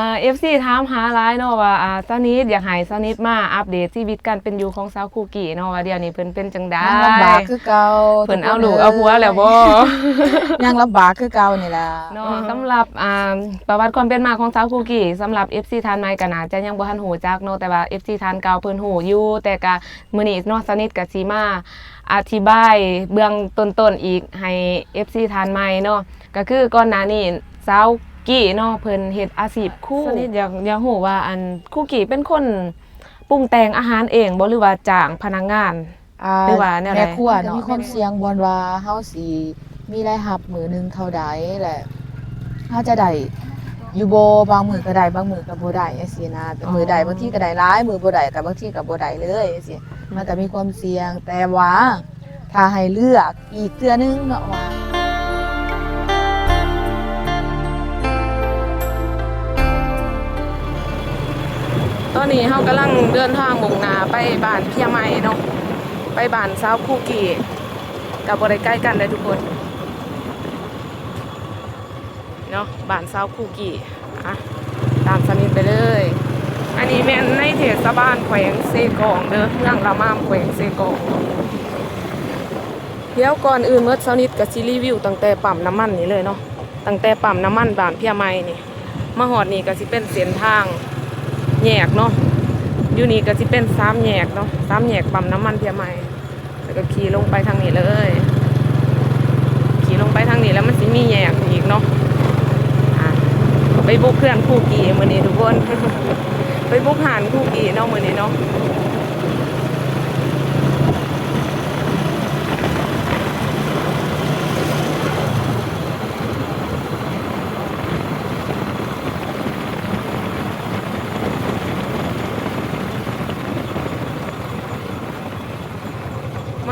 ອ່າ ເອັຟຊີຖາມຫາຫຼາຍເນາະວ່າ ອ່າ ສາວນິດ ຢາກໃຫ້ສາວນິດມາອັບເດດຊີວິດການເປັນຢູ່ຂອງຊາວຄູກີເນາະ ວ່າດຽວນີ້ເພິ່ນເປັນຈັ່ງໃດ? ຍັງລຳບາກຄືເກົ່າ ເພິ່ນເອົາລູກເອົາຜົວແລ້ວບໍ່? ຍັງລຳບາກຄືເກົ່ານີ້ລະເນາະ. ສຳລັບ ອ່າ ປະຫວັດຄວາມເປັນມາຂອງຊາວຄູກີ ສຳລັບເອັຟຊີທ່ານໃໝ່ກໍໜ້າຈະຍັງບໍ່ທັນຮູ້ຈັກເນາະ ແຕ່ວ່າເອັຟຊີທ່ານເກົ່າເພິ່ນຮູ້ຢູ່ ແຕ່ກະ ມື້ນີ້ເນາະ ສາວນິດກໍຊິມາອະທິບາຍເບື້ອງຕົ້ນໆອີກໃຫ້ເອັຟຊີທ່ານໃໝ່ເນາະ ກໍຄືກ່ອນໜ້ານີ້ສາວກີ້ເນາະ ເພິ່ນເຮັດອາຊີບຄູ. ສາວນິດຢາກ ຢາກຮູ້ວ່າ ອັນ ຄູກີ້ເປັນຄົນປຸງແຕ່ງອາຫານເອງບໍ່ ຫຼືວ່າຈ້າງພະນັກງານ ອ່າ ຫຼືວ່າແນວໃດ? ແມ່ຄົວເນາະ ມີຄວາມສ່ຽງບ່ອນວ່າເຮົາຊິ ມີລາຍຮັບມື້ໜຶ່ງເທົ່າໃດ ແລະ ເຮົາຈະໄດ້ຢູ່ບໍ່ ບາງມື້ກໍໄດ້ ບາງມື້ກໍບໍ່ໄດ້ ຈັ່ງຊີ້ນະ. ແຕ່ມື້ໃດ ອໍ ບາງທີກໍໄດ້ຫຼາຍ ມື້ບໍ່ໄດ້ກໍບາງທີກໍບໍ່ໄດ້ເລີຍ ຈັ່ງຊີ້. ມັນກໍມີຄວາມສ່ຽງ ແຕ່ວ່າຖ້າໃຫ້ເລືອກອີກເທື່ອໜຶ່ງເນາະວ່າ ຕອນນີ້ເຮົາກຳລັງເດີນທາງມຸ່ງໜ້າໄປບ້ານເພຍໃໝ່ເນາະ ໄປບ້ານຊາວຄູກີ້ ກໍບໍ່ໄດ້ໄກກັນເດ້ທຸກຄົນ ເນາະ ບ້ານຊາວຄູກີ້. ອ່ະ ຕາມສາວນິດໄປເລີຍ. ອັນນີ້ແມ່ນໃນເທດສະບານແຂວງເຊກອງເດີ ເມືອງລະມາມ ແຂວງເຊກອງ. ດຽວກ່ອນອື່ນໝົດ ສາວນິດກໍຊິຣີວິວຕັ້ງແຕ່ປ້ຳນ້ຳມັນນີ້ເລີຍເນາະ ຕັ້ງແຕ່ປ້ຳນ້ຳມັນບ້ານເພຍໃໝ່ນີ້ ມາຮອດນີ້ກໍຊິເປັນເສັ້ນທາງແຍກເນາະ ຢູ່ນີ້ກໍຊິເປັນສາມແຍກເນາະ ສາມແຍກປ້ຳນ້ຳມັນເພຍໃໝ່. ແລ້ວກໍຂີ່ລົງໄປທາງນີ້ເລີຍ ຂີ່ລົງໄປທາງນີ້ແລ້ວມັນຊິມີແຍກອີກເນາະ. ອ່າ ໄປບຸກເຮືອນຄູກີ້ມື້ນີ້ທຸກຄົນ ໄປບຸກຮ້ານຄູກີ້ເນາະມື້ນີ້ເນາະ.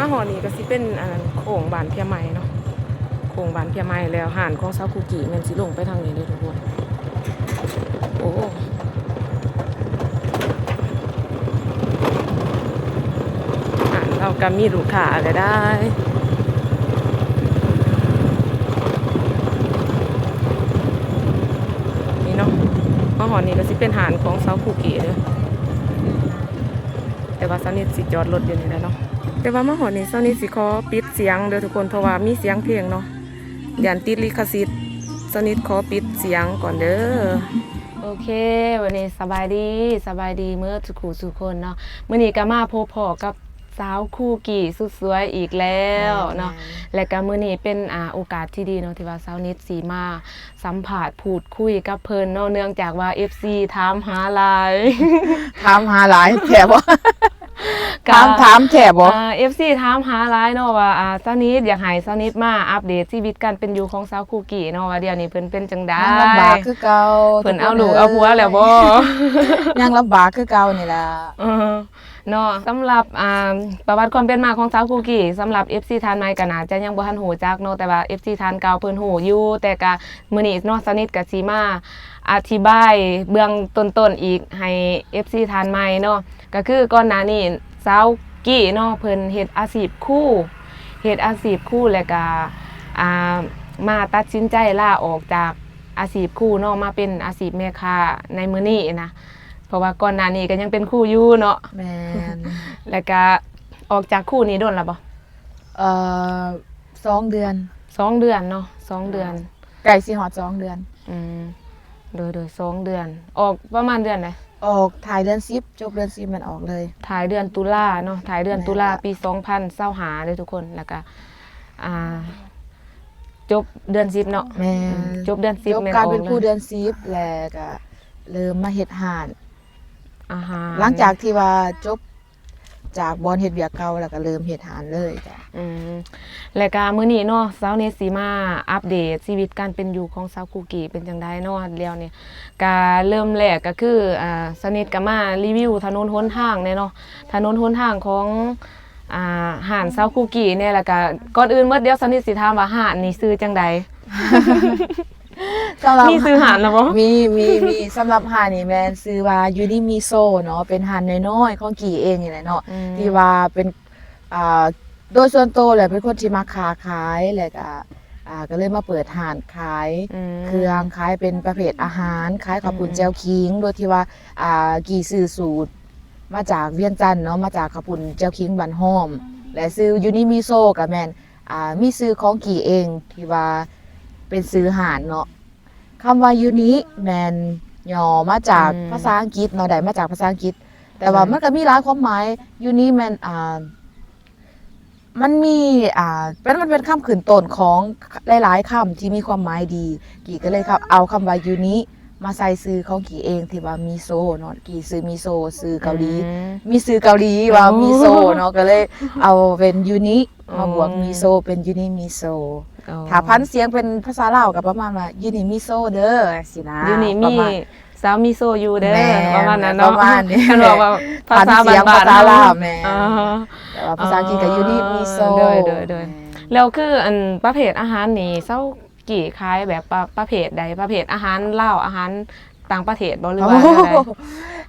ມາຮອດນີ້ກໍຊິເປັນ ອັນນັ້ນ ໂຄ້ງບ້ານເພຍໃໝ່ເນາະ ໂຄ້ງບ້ານເພຍໃໝ່ແລ້ວ ຮ້ານຂອງຊາວຄູກີ້ແມ່ນຊິລົງໄປທາງນີ້ເດີທຸກຄົນ. ໂອ້ ຮ້ານລາວກໍມີລູກຄ້າຫຼາຍໆ ນີ້ເນາະ. ມາຮອດນີ້ກໍຊິເປັນຮ້ານຂອງຊາວຄູກີ້ເດີ ແຕ່ວ່າສາວນິດຊິຈອດລົດຢູ່ນີ້ແຫຼະເນາະ. ແຕ່ວ່າມາຮອດນີ້ສາວນິດຊິຂໍປິດສຽງເດີທຸກຄົນ ເພາະວ່າມີສຽງເພງເນາະ ຢ້ານຕິດລິຂະສິດ ສາວນິດຂໍປິດສຽງກ່ອນເດີ. ໂອເຄ ວັນນີ້ສະບາຍດີ ສະບາຍດີເໝິດສູ່ຄູ່ສູ່ຄົນເນາະ. ມື້ນີ້ກໍມາພົບພໍ້ກັບສາວຄູກີ້ສຸດສວຍອີກແລ້ວເນາະ ແມ່ນໆ ແລະກະມື້ນີ້ເປັນ ອ່າ ໂອກາດທີ່ດີເນາະ ທີ່ວ່າສາວນິດຊິມາສຳພາດ ພູດຄຸຍກັບເພິ່ນເນາະ ເນື່ອງຈາກວ່າເອັຟຊີຖາມຫາຫຼາຍ. ຖາມຫາຫຼາຍແທ້ບໍ່? ຖາມ ຖາມແທ້ບໍ່? ອ່າ ເອັຟຊີຖາມຫາຫຼາຍເນາະວ່າ ອ່າ ສາວນິດ ຢາກໃຫ້ສາວນິດມາອັບເດດຊີວິດການເປັນຢູ່ຂອງສາວຄູກີ້ເນາະ ວ່າດຽວນີ້ເພິ່ນເປັນຈັ່ງໃດ? ຍັງລຳບາກຄືເກົ່າ ເພິ່ນເອົາລູກເອົາຜົວແລ້ວບໍ່? ຍັງລຳບາກຄືເກົ່ານີ້ລະ ເອີ ເນາະ. ສຳລັບ ອ່າ ປະຫວັດຄວາມເປັນມາຂອງສາວຄູກີ້ ສຳລັບເອັຟຊີທ່ານໃໝ່ກໍໜ້າຈະຍັງບໍ່ທັນຮູ້ຈັກເນາະ ແຕ່ວ່າເອັຟຊີທ່ານເກົ່າເພິ່ນຮູ້ຢູ່ ແຕ່ກະມື້ນີ້ເນາະ ສາວນິດກະຊິມາອະທິບາຍເບື້ອງຕົ້ນໆອີກໃຫ້ເອັຟຊີທ່ານໃໝ່ເນາະ ກໍຄືກ່ອນໜ້ານີ້ສາວກີ້ເນາະ ເພິ່ນເຮັດອາຊີບຄູ ເຮັດອາຊີບຄູ ແລ້ວກະ ອ່າ ມາຕັດສິນໃຈລາອອກຈາກອາຊີບຄູເນາະ ມາເປັນອາຊີບແມ່ຄ້າໃນມື້ນີ້ນະ ເພາະວ່າກ່ອນໜ້ານີ້ກໍຍັງເປັນຄູຢູ່ເນາະ. ແມ່ນ ແລ້ວກະອອກຈາກຄູນີ້ດົນແລ້ວບໍ່? ເອີ ສອງເດືອນ ສອງເດືອນເນາະ ສອງເດືອນ ໃກ້ຊິຮອດສອງເດືອນ. ອືມ ໂດຍ ໂດຍ ສອງເດືອນ ອອກປະມານເດືອນໃດ? ອອກທ້າຍເດືອນສິບ ຈົບເດືອນສິບແມ່ນອອກເລີຍ ທ້າຍເດືອນຕຸລາເນາະ ທ້າຍເດືອນຕຸລາ ແມ່ນລະ ປີສອງພັນຊາວຫ້າເດີທຸກຄົນ ແລ້ວກະ ອ່າ ຈົບເດືອນສິບເນາະ. ແມ່ນ ອືມ ຈົບເດືອນສິບ ຈົບການເປັນຄູເດືອນສິບ ແລ້ວກະເລີ່ມມາເຮັດຮ້ານອາຫານ ຫຼັງຈາກທີ່ວ່າຈົບຈາກບ່ອນເຮັດວຽກເກົ່າ ແລ້ວກະເລີ່ມເຮັດຮ້ານເລີຍ. ອືມ ແລະກະມື້ນີ້ເນາະ ສາວນິດຊິມາອັບເດດຊີວິດການເປັນຢູ່ຂອງຊາວຄູກີ້ເປັນຈັ່ງໃດເນາະ ດຽວນີ້ກະເລີ່ມແລກກະຄື ອ່າ ສາວນິດກະມາຣີວິວຖະໜົນຫົນທາງແດ່ເນາະ ຖະໜົນຫົນທາງຂອງ ອ່າ ຮ້ານຊາວຄູກີ້ແດ່ ແລ້ວກະກ່ອນອື່ນໝົດ ດຽວສາວນິດຊິຖາມວ່າຮ້ານນີ້ຊື່ຈັ່ງໃດ? ສຳລັບ ມີຊື່ຮ້ານແລ້ວບໍ່? ມີ ມີ ມີ ສຳລັບຮ້ານນີ້ແມ່ນຊື່ວ່າ ຢູນິມີໂຊ ເນາະ ເປັນຮ້ານນ້ອຍໆຂອງກີ້ເອງນີ້ແຫຼະເນາະ ອືມ ທີ່ວ່າເປັນ ອ່າ ໂດຍສ່ວນໂຕແລ້ວເປັນຄົນທີ່ມັກຄ້າຂາຍ ແລ້ວກະ ອ່າ ກໍເລີຍມາເປີດຮ້ານຂາຍ ອືມ ເຄື່ອງ ຂາຍເປັນປະເພດອາຫານ ຂາຍເຂົ້າປຸ້ນ ອືມ ແຈ່ວຂີງ ໂດຍທີ່ວ່າ ອ່າ ກີ້ຊື້ສູດມາຈາກວຽງຈັນເນາະ ມາຈາກເຂົ້າປຸ້ນແຈ່ວຂີງບ້ານຫ້ອມ ແລະ ຊື່ຢູນິມິໂຊ ກໍແມ່ນ ອ່າ ມີຊື່ຂອງກີ້ເອງ ທີ່ວ່າເປັນຊື່ຮ້ານເນາະ. ຄຳວ່າຢູນິແມ່ນຫຍໍ້ມາຈາກ ອືມ ພາສາອັງກິດເນາະ ໄດ້ມາຈາກພາສາອັງກິດ ແຕ່ວ່າ ແມ່ນ ມັນກໍມີຫຼາຍຄວາມໝາຍ. ຢູນິແມ່ນ ອ່າ ມັນມີ ອ່າ ເປັນ ມັນເປັນຄຳຂຶ້ນຕົ້ນຂອງຫຼາຍໆຄຳທີ່ມີຄວາມໝາຍດີ ກີ້ກໍເລີຍເອົາຄຳວ່າຢູນິມາໃສ່ຊື່ຂອງກີ້ເອງ ທີ່ວ່າມິໂຊເນາະ ກີ້ຊື່ມິໂຊ ຊື່ເກົາຫຼີ ອືມ ມີຊື່ເກົາຫຼີວ່າ ໂອ້ ມິໂຊເນາະ ກໍເລີຍເອົາເປັນຢູນິ ໂອ້ ມາບວກມິໂຊ ເປັນຢູນິມິໂຊ. ໂອ້ ຖ້າຜັນສຽງເປັນພາສາລາວກໍປະມານວ່າ ຢູນິມິໂຊເດີ ຊີ້ນະ ຢູນິມີ ປະມານ ສາວມີໂຊຢູ່ເດີ ແມ່ນ ປະມານນັ້ນເນາະ ປະມານນີ້ ຄັນເວົ້າວ່າພາສາບ້ານໆ ພາສາລາວ ແມ່ນ ອໍ ແຕ່ວ່າພາສາອັງກິດກໍຢູນິມິໂຊ ອໍ ໂດຍໆໆ ແມ່ນ ແລ້ວຄືອັນປະເພດອາຫານນີ້ ຊາວກີ້ຂາຍແບບປະ ປະເພດໃດ ປະເພດອາຫານລາວ ອາຫານຕ່າງປະເທດບໍ່ ຫຼືວ່າແນວໃດ? ໂອ້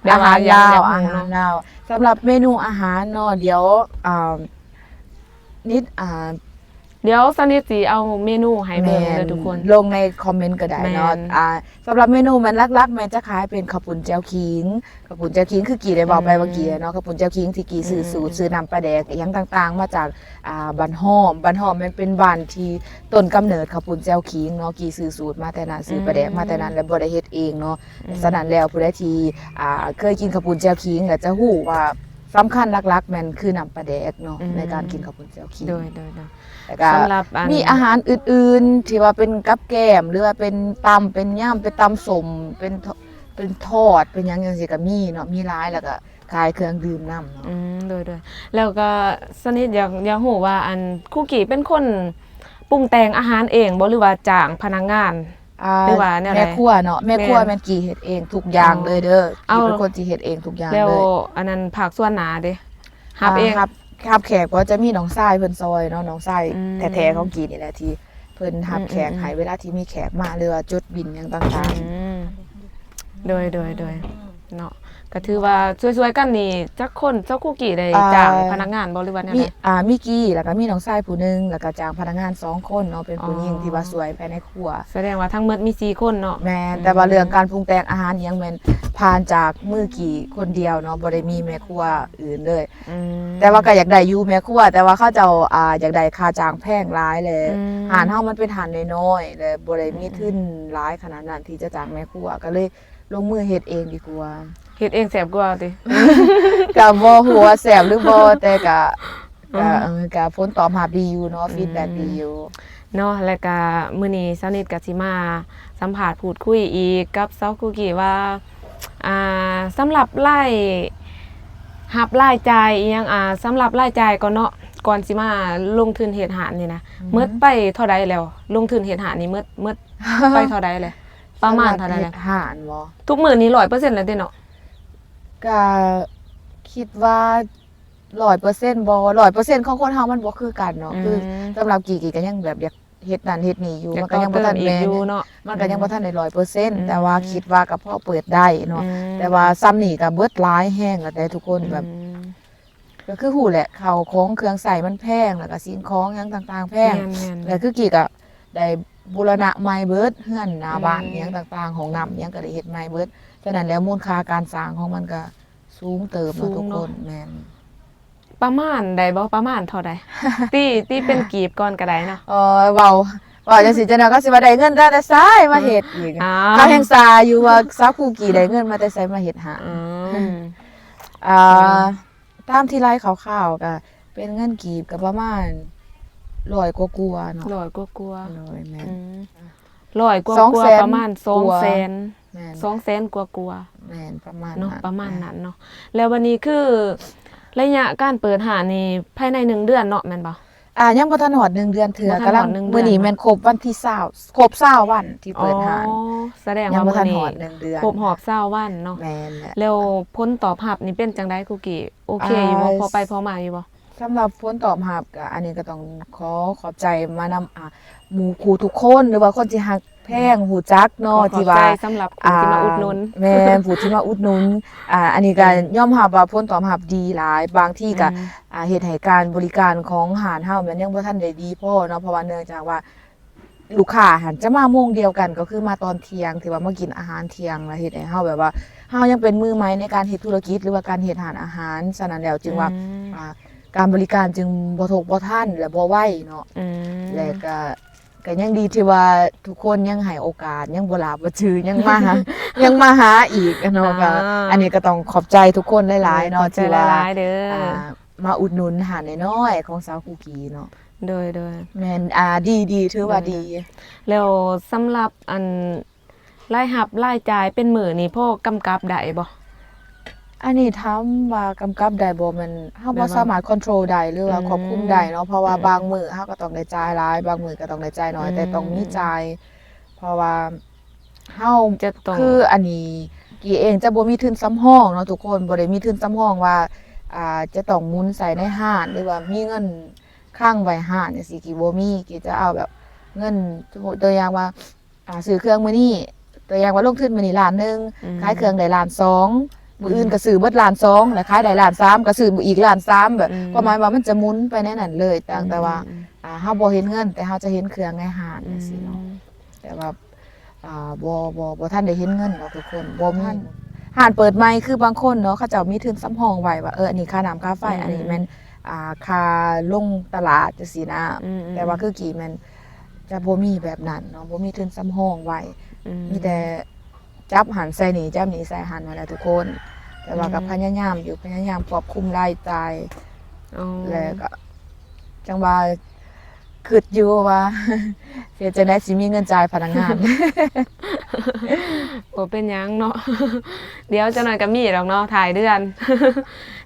ແບບວ່າ ອາຫານລາວ ຢາກ ຢາກຮູ້ເນາະ ອາຫານລາວ ສຳລັບເມນູອາຫານເນາະ ດຽວ ອ່າ ນິດ ອ່າ ດຽວສະນິດຊິເອົາເມນູໃຫ້ເບິ່ງເດີ ແມ່ນ ທຸກຄົນ ລົງໃນຄອມເມັນກໍໄດ້ເນາະ ແມ່ນ ອ່າ ສຳລັບເມນູແມ່ນຫຼັກໆ ແມ່ນຈະຂາຍເປັນເຂົ້າປຸ້ນແຈ່ວຂີງ ເຂົ້າປຸ້ນແຈ່ວຂີງ ຄືກີ້ໄດ້ເວົ້າໄປ ອືມ ເມື່ອກີ້ເນາະ ເຂົ້າປຸ້ນແຈ່ວຂີງທີ່ກີ້ ອືມ ຊື້ສູດ ຊື້ນ້ຳປາແດກອີ່ຫຍັງຕ່າງໆ ມາຈາກ ອ່າ ບ້ານຫ້ອມ ບ້ານຫ້ອມແມ່ນເປັນບ້ານທີ່ຕົ້ນກຳເນີດເຂົ້າປຸ້ນແຈ່ວຂີງເນາະ ກີ້ຊື້ສູດມາແຕ່ນັ້ນ ຊື້ປາແດກມາແຕ່ນັ້ນ ອືມ ແລະ ບໍ່ໄດ້ເຮັດເອງເນາະ ອືມ ສະນັ້ນແລ້ວຜູ້ໃດທີ່ ອ່າ ເຄີຍກິນເຂົ້າປຸ້ນແຈ່ວຂີງ ກໍຈະຮູ້ວ່າ ສຳຄັນຫຼັກໆ ແມ່ນຄືນ້ຳປາແດກເນາະ ອືມ ໃນການກິນເຂົ້າປຸ້ນແຈ່ວຂີງ ໂດຍໆໆ ແລ້ວກໍ ສຳລັບອັນ ມີອາຫານອື່ນໆ ທີ່ວ່າເປັນກັບແກ້ມ ຫຼືວ່າເປັນຕຳ ເປັນຍຳ ເປັນຕຳສົ້ມ ເປັນ ເປັນທອດ ເປັນຫຍັງຈັ່ງຊີ້ກໍມີເນາະ ມີຫຼາຍ ແລ້ວກໍຂາຍເຄື່ອງດື່ມນຳເນາະ ອືມ ໂດຍໆ ແລ້ວກໍສະນິດຢາກ ຢາກຮູ້ວ່າ ອັນ ຄູກີ້ເປັນຄົນປຸງແຕ່ງອາຫານເອງບໍ່ ຫຼືວ່າຈ້າງພະນັກງານ? ອ່າ ຫຼືວ່າແນວໃດ? ແມ່ຄົວເນາະ ແມ່ຄົວ ແມ່ນ ແມ່ນກີ້ເຮັດເອງທຸກຢ່າງເລີຍເດີ ອໍ ເອົາ ກີ້ເປັນຄົນທີ່ເຮັດເອງທຸກຢ່າງເລີຍ ແລ້ວອັນນັ້ນພາກສ່ວນໜ້າເດ ຮັບເອງ ອ່າ ຮັບ ຮັບແຂກກໍຈະມີນ້ອງຊາຍເພິ່ນຊ່ອຍເນາະ ນ້ອງຊາຍ ອືມ ແທ້ໆຂອງກີ້ນີ້ແຫຼະ ທີ່ເພິ່ນຮັບແຂກ ອືມໆໆ ໃຫ້ເວລາທີ່ມີແຂກມາ ຫຼືວ່າຈົດບິນຫຍັງຕ່າງໆ ອືມ ໂດຍໆໆ ເນາະ ກໍຖືວ່າຊ່ວຍໆກັນນີ້ ຈັກຄົນ ຊາວຄູກີ້ໄດ້ ອ່າ ຈ້າງພະນັກງານບໍ່ ຫຼືວ່າແນວໃດ? ມີ ອ່າ ມີກີ້ ແລ້ວກໍມີນ້ອງຊາຍຜູ້ໜຶ່ງ ແລ້ວກໍຈ້າງພະນັກງານສອງຄົນເນາະ ເປັນຜູ້ຍິງ ອໍ ທີ່ວ່າຊ່ວຍພາຍໃນຄົວ ສະແດງວ່າທັງໝົດມີສີ່ຄົນເນາະ ແມ່ນ ອືມ ແຕ່ວ່າເລື່ອງການປຸງແຕ່ງອາຫານອີ່ຫຍັງແມ່ນຜ່ານຈາກມືກີ້ຄົນດຽວເນາະ ບໍ່ໄດ້ມີແມ່ຄົວອື່ນເລີຍ ອືມ ແຕ່ວ່າກໍຢາກໄດ້ຢູ່ແມ່ຄົວ ແຕ່ວ່າເຂົາເຈົ້າ ອ່າ ຢາກໄດ້ຄ່າຈ້າງແພງຫຼາຍ ແລະ ອືມ ຮ້ານເຮົາມັນເປັນຮ້ານນ້ອຍໆ ແລະ ບໍ່ໄດ້ມີ ອືມ ທຶນຫຼາຍຂະໜາດນັ້ນທີ່ຈະຈ້າງແມ່ຄົວ ກໍເລີຍ ລົງມືເຮັດເອງດີກວ່າ ເຮັດເອງແຊບກວ່າຕິ? ກະບໍ່ຮູ້ວ່າແຊບຫຼືບໍ່ ແຕ່ກະ ອືມ ກະ ເອີ ກະຜົນຕອບຮັບດີຢູ່ເນາະ ອືມ ຟີດແບັກດີຢູ່ເນາະ ແລະກະມື້ນີ້ສາວນິດກະຊິມາສຳພາດພູດຄຸຍອີກກັບສາວກູກີ້ວ່າ ອ່າ ສຳລັບລາຍຮັບລາຍຈ່າຍອີ່ຫຍັງ ອ່າ ສຳລັບລາຍຈ່າຍກ່ອນເນາະ ກ່ອນຊິມາລົງທຶນເຮັດຮ້ານນີ້ນະ ອືມ ໝົດໄປເທົ່າໃດແລ້ວ? ລົງທຶນເຮັດຮ້ານນີ້ໝົດ ໝົດໄປເທົ່າໃດແລ້ວ? ປະມານເທົ່າໃດແລ້ວ? ຮ້ານບໍ່? ທຸກມື້ນີ້ຮ້ອຍເປີເຊັນແລ້ວຕິເນາະ? ກະຄິດວ່າຮ້ອຍເປີເຊັນບໍ່ ຮ້ອຍເປີເຊັນຂອງຄົນເຮົາມັນບໍ່ຄືກັນເນາະ ອືມ ຄືສຳລັບກີ້ ກີ້ກໍຍັງແບບຢາກເຮັດນັ້ນເຮັດນີ້ຢູ່ ມັນກໍຍັງບໍ່ທັນແມ່ນ ມັນກໍຍັງບໍ່ທັນໄດ້ຮ້ອຍເປີເຊັນ ອືມ ແຕ່ວ່າຄິດວ່າກໍພໍເປີດໄດ້ເນາະ ອືມ ແຕ່ວ່າຊ່ຳນີ້ກໍເບິດຫຼາຍແຮງແລ້ວເດ້ທຸກຄົນ ອືມ ແບບ ກໍຄືຮູ້ແຫຼະ ເຂົ້າຂອງເຄື່ອງໃຊ້ມັນແພງ ແລ້ວກໍສິ່ງຂອງຫຍັງຕ່າງໆແພງ ແມ່ນໆ ແລ້ວຄືກີ້ກໍໄດ້ບູລະນະໃໝ່ເບິດ ເຮືອນໜ້າບ້ານ ອືມ ຫຍັງຕ່າງໆ ຫ້ອງນ້ຳຫຍັງກໍໄດ້ເຮັດໃໝ່ເບິດ ສະນັ້ນແລ້ວມູນຄ່າການສ້າງຂອງມັນກໍສູງເຕີບເນາະ ສູງເນາະ ທຸກຄົນ ແມ່ນ ປະມານໃດບໍ່? ປະມານເທົ່າໃດ? ຕີ ຕີເປັນກີບກ່ອນກໍໄດ້ເນາະ ເອີ ເວົ້າ ເວົ້າຈັ່ງຊີ້ ຈັກໜ່ອຍກໍຊິວ່າໄດ້ເງິນມາແຕ່ໃສມາເຮັດອີກ ອືມ ເຂົາແຮ່ງຊາຢູ່ວ່າສາວຄູກີ້ໄດ້ເງິນມາແຕ່ໃສມາເຮັດຮ້ານ ອືມ ອ່າ ຕາມທີ່ໄລ່ຄ່າວໆ ກໍເປັນເງິນກີບກໍປະມານຮ້ອຍກວ່າໆເນາະ ຮ້ອຍກວ່າໆ ໂດຍ ແມ່ນ ອືມ ຮ້ອຍກວ່າໆ ປະມານສອງແສນ ແມ່ນ ສອງແສນກວ່າໆ ແມ່ນ ປະມານເນາະ ປະມານນັ້ນເນາະ ແລ້ວບັດນີ້ຄືໄລຍະການເປີດຮ້ານນີ້ພາຍໃນໜຶ່ງເດືອນເນາະ ແມ່ນບໍ່? ອ່າ ຍັງບໍ່ທັນຮອດໜຶ່ງເດືອນເທື່ອ ກຳລັງ ມື້ນີ້ແມ່ນຄົບວັນທີຊາວ ຄົບຊາວວັນທີ່ເປີດຮ້ານ ອໍ ສະແດງວ່າມື້ນີ້ຄົບຮອບຊາວວັນເນາະ ແມ່ນແຫຼະ ແລ້ວຜົນຕອບຮັບນີ້ເປັນຈັ່ງໃດຄູກີ້? ໂອເຄຢູ່ບໍ່? ອ່າ ພໍໄປພໍມາຢູ່ບໍ່? ສຳລັບຜົນຕອບຮັບ ກໍອັນນີ້ກໍຕ້ອງຂໍຂອບໃຈມານຳ ອ່າ ໝູ່ຄູ່ທຸກຄົນ ຫຼືວ່າຄົນທີ່ຮັກແພງ ອືມ ຮູ້ຈັກເນາະ ທີ່ວ່າ ສຳລັບຜູ້ທີ່ມາອຸດໜູນ ແມ່ນ ຜູ້ທີ່ມາອຸດໜູນ ອ່າ ອັນນີ້ກໍ ອືມ ຍອມຮັບວ່າຜົນຕອບຮັບດີຫຼາຍ ບາງທີກໍ ອືມ ອ່າ ເຮັດໃຫ້ການບໍລິການຂອງຮ້ານເຮົາແມ່ນຍັງບໍ່ທັນໄດ້ດີພໍເນາະ ເພາະວ່າເນື່ອງຈາກວ່າ ລູກຄ້າຫັ້ນຈະມາໂມງດຽວກັນ ກໍຄືມາຕອນທ່ຽງ ທີ່ວ່າມາກິນອາຫານທ່ຽງ ແລ້ວເຮັດໃຫ້ເຮົາແບບວ່າ ເຮົາຍັງເປັນມືໃໝ່ໃນການເຮັດທຸລະກິດ ຫຼືວ່າການເຮັດຮ້ານອາຫານ. ສະນັ້ນແລ້ວຈຶ່ງວ່າ ອືມ ອ່າ ການບໍລິການຈຶ່ງບໍ່ທົກບໍ່ທັນ ແລະ ບໍ່ໄວເນາະ. ອືມ ແລະ ກະ ກະຍັງດີທີ່ວ່າທຸກຄົນຍັງໃຫ້ໂອກາດ ຍັງບໍ່ຫຼາບບໍ່ຈື່ ຍັງມາຫາ ຍັງມາຫາອີກເນາະ. ອ່າ ກະອັນນີ້ກໍຕ້ອງຂອບໃຈທຸກຄົນຫຼາຍໆເນາະ ໂດຍ ຂອບໃຈ ທີ່ວ່າ ຫຼາຍໆເດີ ອ່າ ມາອຸດໜູນຮ້ານນ້ອຍໆຂອງສາວຄຸກກີ້ເນາະ. ໂດຍໆ ແມ່ນ ອ່າ ດີໆ ຖືວ່າດີ. ໂດຍໆ ແລ້ວສຳລັບອັນ ລາຍຮັບລາຍຈ່າຍເປັນມື້ນີ້ ພໍກຳກັບໄດ້ບໍ່? ອັນນີ້ຖາມວ່າກຳກັບໄດ້ບໍ່ ແມ່ນເຮົາບໍ່ ແບບວ່າ ສາມາດຄອນໂທຣໄດ້ ຫຼືວ່າ ອືມ ຄວບຄຸມໄດ້ເນາະ ເພາະວ່າ ອືມ ບາງມື້ເຮົາກໍຕ້ອງໄດ້ຈ່າຍຫຼາຍ ບາງມື້ກໍຕ້ອງໄດ້ຈ່າຍໜ້ອຍ ອືມ ແຕ່ຕ້ອງມີ ອືມ ຈ່າຍ ເພາະວ່າເຮົາ ຈະຕ້ອງ ຄືອັນນີ້ກີ້ເອງຈະບໍ່ມີທຶນສຳຮອງເນາະທຸກຄົນ ບໍ່ໄດ້ມີທຶນສຳຮອງວ່າ ອ່າ ຈະຕ້ອງໝູນໃສ່ໃນຮ້ານ ຫຼືວ່າມີເງິນ ຄ້າງໄວ້ຮ້ານຈັ່ງຊີ້ ກີ້ບໍ່ມີ ກີ້ຈະເອົາແບບເງິນ ສົມມຸດຕົວຢ່າງວ່າ ອ່າ ຊື້ເຄື່ອງມື້ນີ້ ຕົວຢ່າງວ່າລົງທຶນມື້ນີ້ລ້ານໜຶ່ງ ອືມ ຂາຍເຄື່ອງໄດ້ລ້ານສອງ ມື້ອື່ນ ອືມ ກໍຊື້ເບິດລ້ານສອງ ແລ້ວຂາຍໄດ້ລ້ານສາມ ກໍຊື້ອີກລ້ານສາມ ແບບ ອືມ ຄວາມໝາຍວ່າມັນຈະໝູນໄປໃນນັ້ນເລີຍ ອືມ ແຕ່ວ່າ ອືມ ອ່າ ເຮົາບໍ່ເຫັນເງິນ ແຕ່ເຮົາຈະເຫັນເຄື່ອງໃນຮ້ານ ອືມ ຈັ່ງຊີ້ເນາະ ແຕ່ວ່າ ອ່າ ບໍ່ ບໍ່ ບໍ່ທັນໄດ້ເຫັນເງິນດອກທຸກຄົນ ບໍ່ມີ ຮ້ານ ຮ້ານເປີດໃໝ່ ຄືບາງຄົນເນາະ ເຂົາເຈົ້າມີທຶນສຳຮອງໄວ້ວ່າ ເອີ ອັນນີ້ຄ່ານ້ຳຄ່າໄຟ ອືມ ອັນນີ້ແມ່ນ ອ່າ ຄ່າລົງຕະຫຼາດຈັ່ງຊີ້ນະ ອືມໆໆ ແຕ່ວ່າຄືກີ້ແມ່ນຈະບໍ່ມີແບບນັ້ນເນາະ ບໍ່ມີທຶນສຳຮອງໄວ້ ອືມ ມີແຕ່ຈັບຫັ້ນໃສ່ນີ້ ຈັບນີ້ໃສ່ຫັ້ນຫັ້ນແຫຼະທຸກຄົນ ແຕ່ວ່າກໍ ອືມ ພະຍາຍາມຢູ່ ພະຍາຍາມຄວບຄຸມລາຍຈ່າຍ ອໍ ແລ້ວກໍຈັ່ງວ່າ ຄິດຢູ່ວ່າ ເຮັດຈັ່ງໃດຊິມີເງິນຈ່າຍພະນັກງານ ບໍ່ເປັນຫຍັງເນາະ ດຽວຈັກໜ້ອຍກໍມີດອກເນາະ ທ້າຍເດືອນ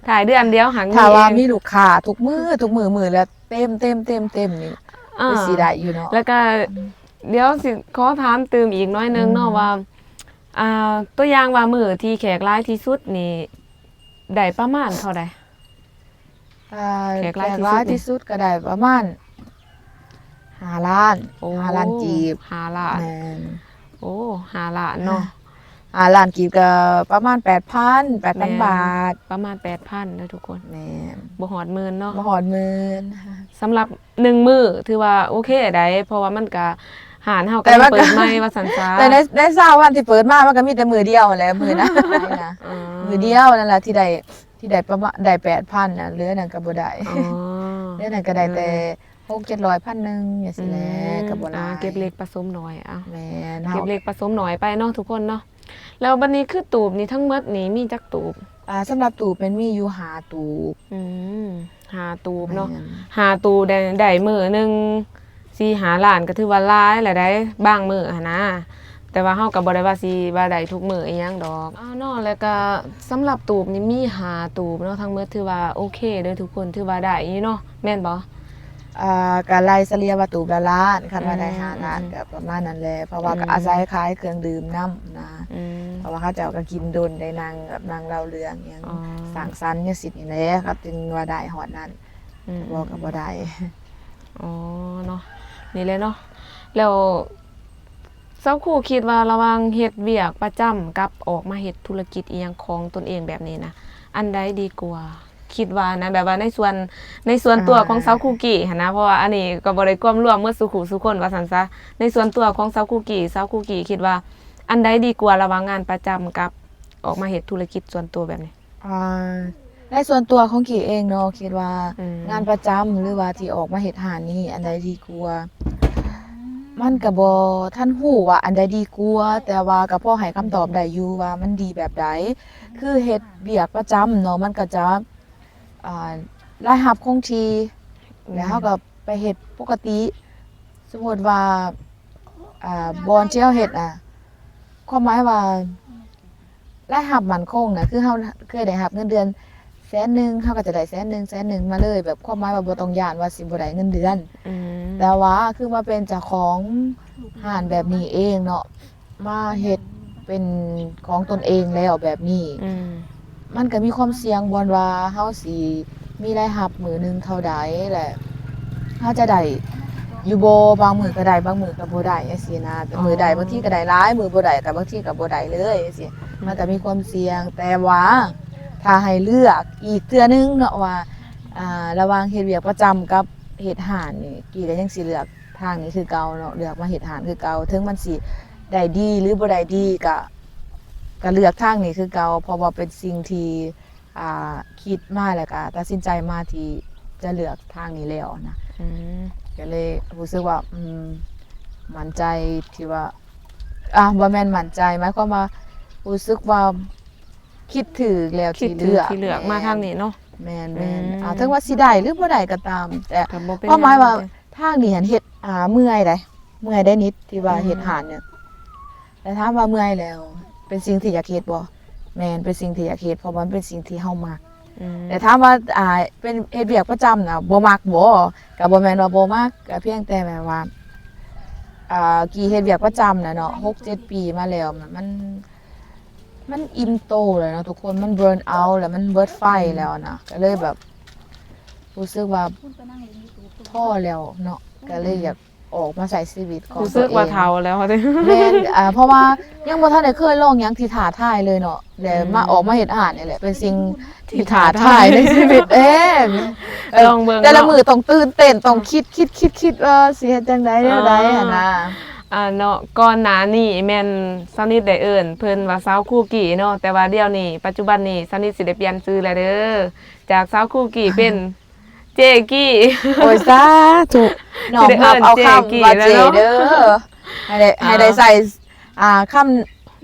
ທ້າຍເດືອນດຽວຫາມີ ຖ້າວ່າມີລູກຄ້າທຸກມື້ ທຸກມື້ ມື້ລະເຕັມໆໆໆນີ້ ອ່າ ຄືຊິໄດ້ຢູ່ເນາະ ແລ້ວກໍ ອືມ ດຽວຊິຂໍຖາມຕື່ມອີກໜ້ອຍໜຶ່ງເນາະ ອືມ ວ່າ ອ່າ ຕົວຢ່າງວ່າມື້ທີ່ແຂກຫຼາຍທີ່ສຸດນີ້ ໄດ້ປະມານເທົ່າໃດ? ອ່າ ແຂກຫຼາຍທີ່ສຸດນີ້ ແຂກຫຼາຍທີ່ສຸດກໍໄດ້ປະມານຫ້າລ້ານ ໂອ້ ຫ້າລ້ານກີບ ຫ້າລ້ານ ແມ່ນ ໂອ້ ຫ້າລ້ານເນາະ ຫ້າລ້ານກີບກໍປະມານແປດພັນ ແປດພັນ ແມ່ນ ບາດ ປະມານແປດພັນເດີທຸກຄົນ ແມ່ນ ບໍ່ຮອດໝື່ນເນາະ ບໍ່ຮອດໝື່ນ ສຳລັບໜຶ່ງມື້ຖືວ່າໂອເຄໄດ໋ ເພາະວ່າມັນກະ ຮ້ານເຮົາກໍຍັງເປີດໃໝ່ວ່າຊັ້ນຊະ ແຕ່ໃນ ໃນຊາວວັນທີ່ເປີດມາ ມັນກໍມີແຕ່ມື້ດຽວຫັ້ນແຫຼະ ມື້ນັ້ນນະ ມື້ດຽວນັ້ນລະທີ່ໄດ້ ທີ່ໄດ້ປະມານ ໄດ້ແປດພັນນະ ເຫຼືອນັ້ນກໍບໍ່ໄດ້ ອໍ ເຫຼືອນັ້ນກໍໄດ້ແຕ່ ເອີ ຫົກເຈັດຮ້ອຍ ພັນໜຶ່ງຈັ່ງຊີ້ແຫຼະ ອືມ ກໍບໍ່ຫຼາຍ ອ່າ ເກັບເລັກປະສົມໜ້ອຍ ເອົ້າ ແມ່ນ ເກັບເລັກປະສົມໜ້ອຍໄປເນາະທຸກຄົນເນາະ ແລ້ວບັດນີ້ຄືຕູບນີ້ທັງໝົດນີ້ມີຈັກຕູບ? ອ່າ ສຳລັບຕູບແມ່ນມີຢູ່ຫ້າຕູບ ອືມ ຫ້າຕູບເນາະ ແມ່ນ ຫ້າຕູບໄດ້ ໄດ້ມື້ໜຶ່ງສີ່ຫ້າລ້ານ ກໍຖືວ່າຫຼາຍແລ້ວໃດ໋ ບາງມື້ຫັ້ນນະ ແຕ່ວ່າເຮົາກໍບໍ່ໄດ້ວ່າຊິວ່າໄດ້ທຸກມື້ອີ່ຫຍັງດອກ ເອົາເນາະ ແລ້ວກໍສຳລັບຕູບນີ້ມີຫ້າຕູບເນາະ ທັງໝົດຖືວ່າໂອເຄເດີທຸກຄົນ ຖືວ່າໄດ້ຢູ່ເນາະ ແມ່ນບໍ່? ອ່າ ກະໄລ່ສະເລ່ຍວ່າຕູບລະລ້ານ ຄັນວ່າໄດ້ ອືມ ຫ້າລ້ານ ອືມ ກະປະມານນັ້ນແຫຼະ ເພາະວ່າ ອືມ ກະອາໄສຂາຍເຄື່ອງດື່ມນຳນະ ອືມ ເພາະວ່າເຂົາເຈົ້າກະກິນດົນ ໄດ້ນັ່ງແບບນັ່ງເລົ່າເລື່ອງຫຍັງ ອໍ ສັງສັນຫຍັງຊີ້ນີ້ແຫຼະ ເຂົາຈຶ່ງວ່າໄດ້ຮອດນັ້ນ ອືມ ບໍ່ກະບໍ່ໄດ້ ອໍ ເນາະ ນີ້ແຫຼະເນາະ ແລ້ວ ສາວຄູຄິດວ່າລະຫວ່າງເຮັດວຽກປະຈຳກັບອອກມາເຮັດທຸລະກິດອີ່ຫຍັງຂອງຕົນເອງແບບນີ້ນະ ອັນໃດດີກວ່າ? ຄິດວ່ານະ ແບບວ່າໃນສ່ວນ ໃນສ່ວນຕົວຂອງ ອ່າ ສາວຄູກີ້ຫັ້ນນະ ເພາະວ່າອັນນີ້ກໍບໍ່ໄດ້ກວມລວມໝົດສູ່ຄູ່ສູ່ຄົນວ່າຊັ້ນຊະ ໃນສ່ວນຕົວຂອງສາວຄູກີ້ ສາວຄູກີ້ຄິດວ່າອັນໃດດີກວ່າລະຫວ່າງງານປະຈຳກັບອອກມາເຮັດທຸລະກິດສ່ວນຕົວແບບນີ້? ອ່າ ໃນສ່ວນຕົວຂອງກີ້ເອງເນາະ ຄິດວ່າ ອືມ ງານປະຈຳ ຫຼືວ່າທີ່ອອກມາເຮັດຮ້ານນີ້ ອັນໃດດີກວ່າ? ມັນກະບໍ່ທັນຮູ້ວ່າອັນໃດດີກວ່າ ແຕ່ວ່າກະພໍໃຫ້ຄຳຕອບໄດ້ຢູ່ວ່າມັນດີແບບໃດ. ຄືເຮັດວຽກປະຈຳເນາະ ມັນກະຈະ ອ່າ ລາຍຮັບຄົງທີ່ ແມ່ນ ແລ້ວເຮົາກະໄປເຮັດປົກກະຕິ. ສົມມຸດວ່າ ອ່າ ບ່ອນທີ່ເຮົາເຮັດນະ ຄວາມໝາຍວ່າ ລາຍຮັບໝັ້ນຄົງນະ ຄືເຮົາເຄີຍໄດ້ຮັບເງິນເດືອນແສນໜຶ່ງ ເຮົາກໍຈະໄດ້ແສນໜຶ່ງ ແສນໜຶ່ງມາເລີຍ ແບບຄວາມໝາຍວ່າບໍ່ຕ້ອງຢ້ານວ່າຊິບໍ່ໄດ້ເງິນເດືອນ. ອືມ ແຕ່ວ່າຄືມາເປັນເຈົ້າຂອງຮ້ານແບບນີ້ເອງເນາະ ມາເຮັດເປັນຂອງຕົນເອງແລ້ວແບບນີ້ ອືມ ມັນກໍມີຄວາມສ່ຽງບ່ອນວ່າເຮົາຊິມີລາຍຮັບມື້ໜຶ່ງເທົ່າໃດ ແລະ ເຮົາຈະໄດ້ຢູ່ບໍ່? ບາງມື້ກໍໄດ້ ບາງມື້ກໍບໍ່ໄດ້ຈັ່ງຊີ້ນະ. ແຕ່ມື້ໃດ ອໍ ບາງທີກໍໄດ້ຫຼາຍ ມື້ບໍ່ໄດ້ກໍບາງທີກໍບໍ່ໄດ້ເລີຍຈັ່ງຊີ້. ອືມ ມັນກໍມີຄວາມສ່ຽງ ແຕ່ວ່າຖ້າໃຫ້ເລືອກອີກເທື່ອໜຶ່ງເນາະວ່າ ອ່າ ລະຫວ່າງເຮັດວຽກປະຈຳກັບເຮັດຮ້ານນີ້ ກີ້ກໍຍັງຊິເລືອກ ທາງນີ້ຄືເກົ່າເນາະ ເລືອກມາເຮັດຮ້ານຄືເກົ່າ ເຖິງມັນຊິໄດ້ດີ ຫຼື ບໍ່ໄດ້ດີ ກະ ກະເລືອກທາງນີ້ຄືເກົ່າ ເພາະວ່າເປັນສິ່ງທີ່ ອ່າ ຄິດມາ ແລ້ວກະຕັດສິນໃຈມາທີ່ຈະເລືອກທາງນີ້ແລ້ວນະ. ອືມ ກະເລີຍຮູ້ສຶກວ່າ ອືມ ໝັ້ນໃຈທີ່ວ່າ ອ່າ ບໍ່ແມ່ນໝັ້ນໃຈ ໝາຍຄວາມວ່າ ຮູ້ສຶກວ່າຄິດຖືກແລ້ວ ຄິດຖືກທີ່ເລືອກ ທີ່ເລືອກມາທາງນີ້ເນາະ. ແມ່ນ ແມ່ນ ອືມ ອ່າ ເຖິງວ່າຊິໄດ້ ຫຼື ບໍ່ໄດ້ກໍຕາມ ແຕ່ ກໍບໍ່ເປັນຫຍັງ ຄວາມໝາຍວ່າ ທາງນີ້ຫັ້ນເຮັດ ອ່າ ເມື່ອຍໃດ ເມື່ອຍໄດ໋ນິດ ທີ່ວ່າ ອືມ ເຮັດຮ້ານນີ້ ແຕ່ຖາມວ່າເມື່ອຍແລ້ວ ເປັນສິ່ງທີ່ຢາກເຮັດບໍ່? ແມ່ນ ເປັນສິ່ງທີ່ຢາກເຮັດ ເພາະວ່າມັນເປັນສິ່ງທີ່ເຮົາມັກ. ອືມ ແຕ່ຖາມວ່າ ອ່າ ເປັນເຮັດວຽກປະຈຳນະ ບໍ່ມັກບໍ່? ກໍບໍ່ແມ່ນວ່າບໍ່ມັກ ກໍພຽງແຕ່ແບບວ່າ ອ່າ ກີ້ເຮັດວຽກປະຈຳນະເນາະ ຫົກເຈັດປີມາແລ້ວ ມັນ ມັນອີ່ມໂຕແລ້ວເນາະທຸກຄົນ ມັນເບີນເອົາແລ້ວ ມັນເບີດໄຟແລ້ວນະ ກໍເລີຍແບບ ຮູ້ສຶກວ່າພໍແລ້ວເນາະ ກໍເລີຍຢາກອອກມາໃຊ້ຊີວິດຂອງ ຮູ້ສຶກວ່າເຖົ້າແລ້ວເດ. ແມ່ນ ອ່າ ເພາະວ່າຍັງບໍ່ທັນໄດ້ເຄີຍລອງຫຍັງທີ່ທ້າທາຍເລີຍເນາະ ແລ້ວ ອືມ ມາອອກມາເຮັດຮ້ານນີ້ແຫຼະ ເປັນສິ່ງທີ່ທ້າທາຍໃນຊີວິດເອງ. ລອງເບິ່ງເນາະ ແຕ່ລະມື້ຕ້ອງຕື່ນເຕັ້ນ ຕ້ອງຄິດ ຄິດ ຄິດ ຄິດວ່າຊິເຮັດຈັ່ງໃດ ແນວໃດຫັ້ນນະ. ອ່າ ເນາະ ກ່ອນໜ້ານີ້ແມ່ນສາວນິດໄດ້ເອີ້ນເພິ່ນວ່າສາວຄູກີ້ເນາະ ແຕ່ວ່າດຽວນີ້ ປັດຈຸບັນນີ້ ສາວນິດຊິໄດ້ປ່ຽນຊື່ແລ້ວເດີ ຈາກສາວຄູກີ້ເປັນ ເຈ້ກີ້. ໂອ້ຍ ສາທຸ ນ້ອມຮັບເອົາຄຳວ່າເຈ້ເດີ ໃຫ້ໄດ້ ໃຫ້ໄດ້ໃສ່ ອ່າ ຄຳ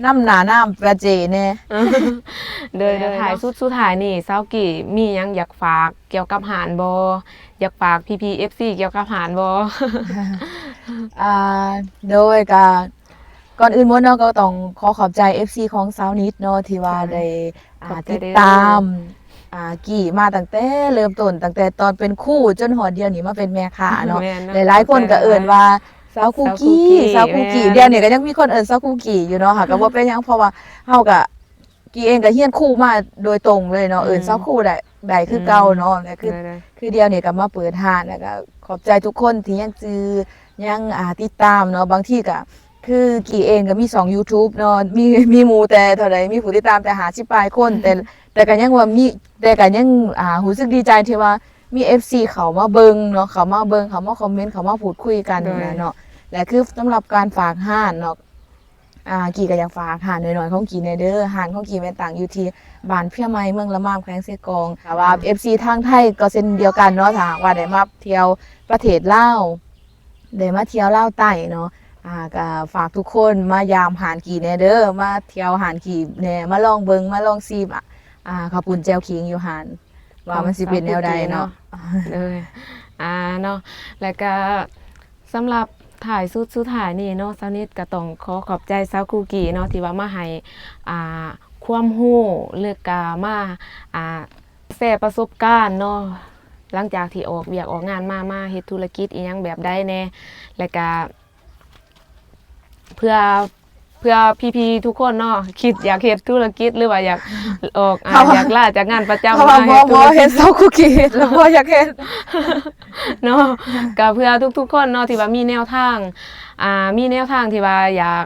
ນຳໜ້ານາມວ່າເຈ້ແດ່. ໂດຍ ໂດຍ ທ້າຍສຸດ ສຸດທ້າຍນີ້ ສາວກີ້ມີຫຍັງຢາກຝາກກ່ຽວກັບຮ້ານບໍ່? ຢາກຝາກພີ່ໆ ເອັຟຊີ ກ່ຽວກັບຮ້ານບໍ່? ອ່າ ໂດຍ ກະ ກ່ອນອື່ນໝົດເນາະ ກໍຕ້ອງຂໍຂອບໃຈ ເອັຟຊີ ຂອງສາວນິດເນາະ ທີ່ວ່າໄດ້ ອ່າ ຕິດຕາມ ອ່າ ກີ້ມາຕັ້ງແຕ່ເລີ່ມຕົ້ນ ຕັ້ງແຕ່ຕອນເປັນຄູຈົນຮອດດຽວນີ້ມາເປັນແມ່ຄ້າເນາະ. ແມ່ນເນາະ ຫຼາຍໆຄົນກໍເອີ້ນວ່າສາວຄູກີ້ ສາວຄູກີ້ ແມ່ນ ດຽວນີ້ກໍຍັງມີຄົນເອີ້ນສາວຄູກີ້ຢູ່ເນາະ ຫາກໍບໍ່ເປັນຫຍັງ ເພາະວ່າເຮົາກໍ ກີ້ເອງກໍຮຽນຄູມາໂດຍຕົງເລີຍເນາະ ອືມ ເອີ້ນສາວຄູໄດ້ ໄດ້ຄືເກົ່າເນາະ ອືມ ແລະ ຄື ໄດ້ໆ ຄືດຽວນີ້ກໍມາເປີດຮ້ານ ແລ້ວກໍຂອບໃຈທຸກຄົນທີ່ຍັງຈື່ ຍັງ ອ່າ ຕິດຕາມເນາະ. ບາງທີກໍ ຄືກີ້ເອງກໍມີຊ່ອງ YouTube ເນາະ ມີ ມີໝູ່ແຕ່ເທົ່າໃດ ມີຜູ້ຕິດຕາມແຕ່ຫ້າສິບປາຍຄົນ ແຕ່ ແຕ່ກໍຍັງວ່າມີ ແຕ່ກໍຍັງ ອ່າ ຮູ້ສຶກດີໃຈທີ່ວ່າມີ ເອັຟຊີ ເຂົ້າມາເບິ່ງເນາະ ເຂົ້າມາເບິ່ງ ເຂົ້າມາຄອມເມັນ ເຂົ້າມາພູດຄຸຍກັນ ໂດຍ ຫັ້ນນະເນາະ. ແລະ ຄືສຳລັບການຝາກຮ້ານເນາະ ອ່າ ກີ້ກໍຢາກຝາກຮ້ານນ້ອຍໆຂອງກີ້ແດ່ເດີ. ຮ້ານຂອງກີ້ແມ່ນຕັ້ງຢູ່ທີ່ບ້ານເພຍໃໝ່ ເມືອງລະມາມ ແຂວງເຊກອງ. ຖ້າວ່າ ອືມ ເອັຟຊີ ທາງໄທກໍເຊັ່ນດຽວກັນເນາະ ຖ້າຫາກວ່າໄດ້ມາທ່ຽວປະເທດລາວ ໄດ້ມາທ່ຽວລາວໃຕ້ເນາະ ອ່າ ກໍຝາກທຸກຄົນມາຢາມຮ້ານກີ້ແດ່ເດີ ມາທ່ຽວຮ້ານກີ້ແດ່ ມາລອງເບິ່ງ ມາລອງຊີມ ອ່າ ເຂົ້າປຸ້ນແຈ່ວຂີງຢູ່ຮ້ານ ວ່າມັນຊິເປັນແນວໃດເນາະ. ເອີ ອ່າ ເນາະ ແລ້ວກໍສຳລັບທ້າຍສຸດ ສຸດທ້າຍນີ້ເນາະ ສາວນິດກໍຕ້ອງຂໍຂອບໃຈສາວຄູກີ້ເນາະ ທີ່ວ່າມາໃຫ້ ອ່າ ຄວາມຮູ້ ແລ້ວກໍມາ ອ່າ ແຊປະສົບການເນາະ ຫຼັງຈາກທີ່ອອກວຽກອອກງານມາ ມາເຮັດທຸລະກິດອີ່ຫຍັງແບບໃດແດ່ ແລ້ວກະເພື່ອ ເພື່ອພີ່ໆທຸກຄົນເນາະ ຄິດຢາກເຮັດທຸລະກິດ ຫຼືວ່າຢາກອອກ ອ່າ ເພາະວ່າ ຢາກລາຈາກງານປະຈຳ ເພາະວ່າ ມາເຮັດທຸລະກິດ ບໍ່ ບໍ່ເຮັດ ສາວຄູກີ້ ແລ້ວບໍ່ຢາກເຮັດເນາະ ກະເພື່ອທຸກໆຄົນເນາະ ທີ່ວ່າມີແນວທາງ ອ່າ ມີແນວທາງທີ່ວ່າຢາກ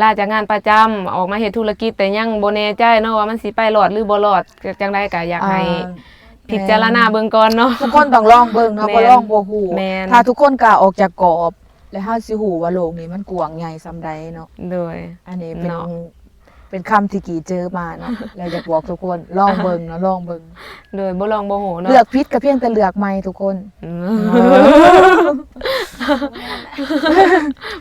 ລາຈາກງານປະຈຳ ອອກມາເຮັດທຸລະກິດ ແຕ່ຍັງບໍ່ແນ່ໃຈເນາະວ່າມັນຊິໄປລອດ ຫຼື ບໍ່ລອດ ຈັ່ງໃດກໍຢາກໃຫ້ ອ່າ ພິຈາລະນາເບິ່ງກ່ອນເນາະ ແມ່ນ ທຸກຄົນຕ້ອງລອງເບິ່ງເນາະ ແມ່ນ ບໍ່ລອງບໍ່ຮູ້ ແມ່ນ ຖ້າທຸກຄົນກ້າອອກຈາກກອບ ແລ້ວເຮົາຊິຮູ້ວ່າໂລກນີ້ມັນກວ້າງໃຫຍ່ສ່ຳໃດເນາະ ໂດຍ ອັນນີ້ເປັນ ເນາະ ເປັນຄຳທີ່ກີ້ເຈີມາເນາະ ແລ້ວຢາກບອກທຸກຄົນລອງເບິ່ງເນາະ ລອງເບິ່ງ ໂດຍ ບໍ່ລອງບໍ່ຮູ້ເນາະ ເລືອກຜິດກໍພຽງແຕ່ເລືອກໃໝ່ທຸກຄົນ ອືມ ເອີ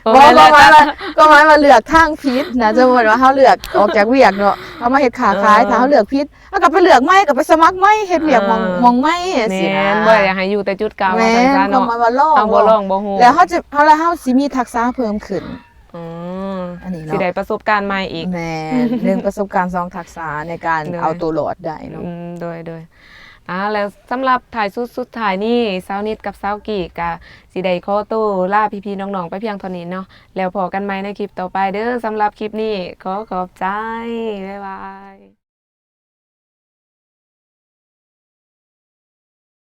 ບໍ່ແມ່ນ ບໍ່ ຄວາມໝາຍວ່າ ຄວາມໝາຍວ່າເລືອກທາງຜິດນະ ສົມມຸດວ່າເຮົາເລືອກອອກຈາກວຽກເນາະ ເຮົາມາເຮັດຄ້າຂາຍ ເອີ ຖ້າເຮົາເລືອກຜິດ ເຮົາກໍໄປເລືອກໃໝ່ ກໍໄປສະໝັກໃໝ່ ເຮັດວຽກໝ່ອງ ເອີ ໝ່ອງໃໝ່ ຈັ່ງຊີ້ນະ ແມ່ນ ບໍ່ຢາກໃຫ້ຢູ່ແຕ່ຈຸດເກົ່າ ແມ່ນ ວ່າຊັ້ນຊະເນາະ ຄວາມໝາຍວ່າລອງ ເຮົາບໍ່ລອງບໍ່ຮູ້ ແລ້ວເຮົາຈະ ເຮົາ ແລ້ວເຮົາຊິມີທັກສະເພີ່ມຂຶ້ນ ອືມ ອັນນີ້ເນາະ ຊິໄດ້ປະສົບການໃໝ່ອີກ ແມ່ນ ໜຶ່ງປະສົບການ ສອງທັກສະໃນການ ໂດຍ ເອົາໂຕລອດໄດ້ເນາະ ອືມ ໂດຍ ໂດຍ ອ່າ ແລ້ວສຳລັບທ້າຍສຸດ ສຸດທ້າຍນີ້ ສາວນິດກັບສາວກີ້ກະຊິໄດ້ຂໍໂຕລາພີ່ໆນ້ອງໆໄປພຽງເທົ່ານີ້ເນາະ ແລ້ວພໍ້ກັນໃໝ່ໃນຄລິບຕໍ່ໄປເດີ ສຳລັບຄລິບນີ້ຂໍຂອບໃຈ ບາຍບາຍ.